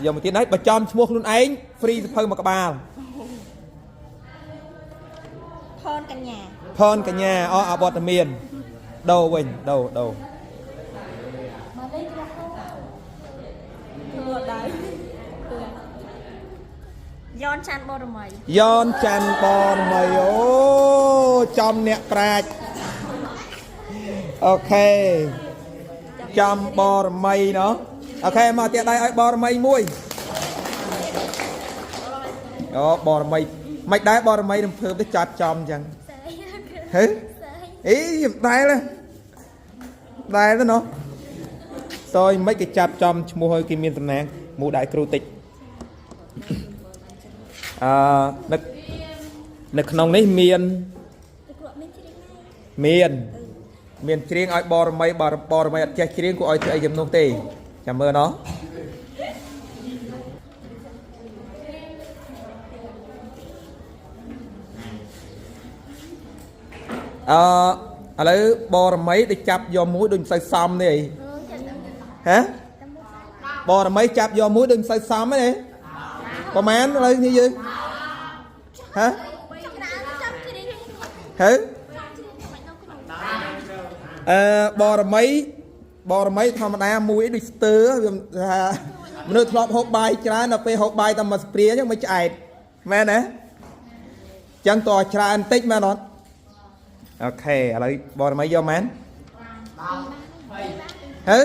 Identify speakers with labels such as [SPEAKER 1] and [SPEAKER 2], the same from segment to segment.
[SPEAKER 1] យកមួយទៀតហើយបើចំឈ្មោះខ្លួនឯង free សភៅមួយក្បាល
[SPEAKER 2] ផនកញ្ញា
[SPEAKER 1] ផនកញ្ញាអអវត្តមានដូរវិញដូរដូរ
[SPEAKER 2] មកលេងគ្រូធ្វើដែរយ៉នច័ន្ទបរមី
[SPEAKER 1] យ៉នច័ន្ទបរមីអូចំអ្នកប្រាជ្ញ OK ចំបរមីណោះ OK មកទៀតដៃឲ្យបរមីមួយអូបរមីមិនដែរបរមីរំភើបទៅចាប់ចំអញ្ចឹងហេអីមិនដែលទេដែលទេណោះតយមិនគេចាប់ចំឈ្មោះឲ្យគេមានតំណាងមូដៃគ្រូតិចអឺនៅនៅក្នុងនេះមាន
[SPEAKER 2] គ្រូមានជ្រៀង
[SPEAKER 1] មានមានច្រៀងឲ្យបរមីបរបរមីអត់ចេះច្រៀងគួរឲ្យធ្វើអីជំនួសទេចាំមើលណោះអឺឥឡូវបរមីដូចចាប់យកមួយដូចមិនសូវសមទេអីហ៎បរមីចាប់យកមួយដូចមិនសូវសមទេប្រហែលឥឡូវនេះយើងហ៎
[SPEAKER 2] ច្រើនចាំជ្រៀង
[SPEAKER 1] ហ៎
[SPEAKER 2] ជ្រៀងមិនដល់គ្រូ
[SPEAKER 1] អឺបរមីបរមីធម្មតាមួយដូចស្ទើវាថាមនុស្សធ្លាប់ហូបបាយច្រើនដល់ពេលហូបបាយតែមួយស្ព្រាអញ្ចឹងមិនឆ្អែតមែនទេអញ្ចឹងតោះច្រើនបន្តិចមែនអត់ OK ឥឡូវបរមីយកមែនហឺ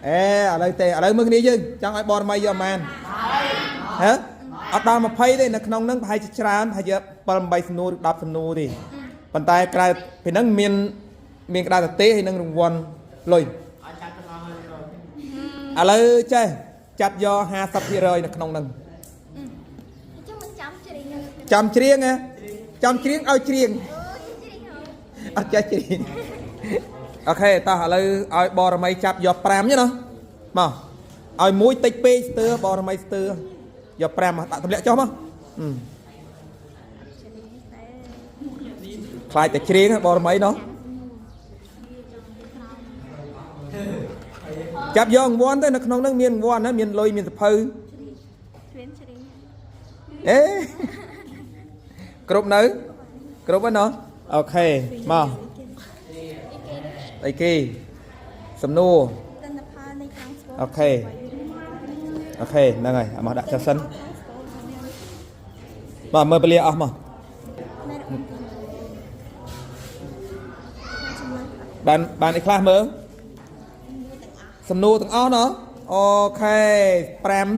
[SPEAKER 1] អេឥឡូវទេឥឡូវមើលគ្នាយើងចង់ឲ្យបរមីយកមែនហ៎អត់ដល់20ទេនៅក្នុងហ្នឹងប្រហែលជាច្រើនប្រហែលជា7 8សំណួរឬ10សំណួរទេប៉ុន្តែក្រៅពីហ្នឹងមានមានក្តារទទេហើយនឹងរង្វាន់លុយឥឡូវចេះចាប់យក50%នៅក្នុងហ្នឹង
[SPEAKER 2] ចឹងមិនចាំជ្រៀង
[SPEAKER 1] ចាំច្រៀងហ៎ចាំច្រៀងឲ្យច្រៀង
[SPEAKER 2] អូជ្រៀងហើយ
[SPEAKER 1] អត់ចេះច្រៀង OK តោះឥឡូវឲ្យបរមីចាប់យក5ទេណាមកឲ្យមួយតិចពេកស្ទើបរមីស្ទើយក5មកដាក់ទម្លាក់ចុះមកអឺខ្លាចតែច្រៀងហ៎បរមីណោះចាប់យករង្វាន់ទៅនៅក្នុងហ្នឹងមានរង្វាន់ណាមានលុយមានសភៅ
[SPEAKER 2] ជ្រៀងជ្រៀង
[SPEAKER 1] អេគ្រប់នៅគ្រប់ហើយណោះ OK មកអីគេសំណួរ
[SPEAKER 2] ទិន្នផលនៃខាងស្គរ
[SPEAKER 1] OK OK ហ្នឹងហើយអាមកដាក់ចុះសិនបាទមើលពលាអស់មកបានបានអីខ្លះមើលសំណួរទាំងអស់ណោះ OK 5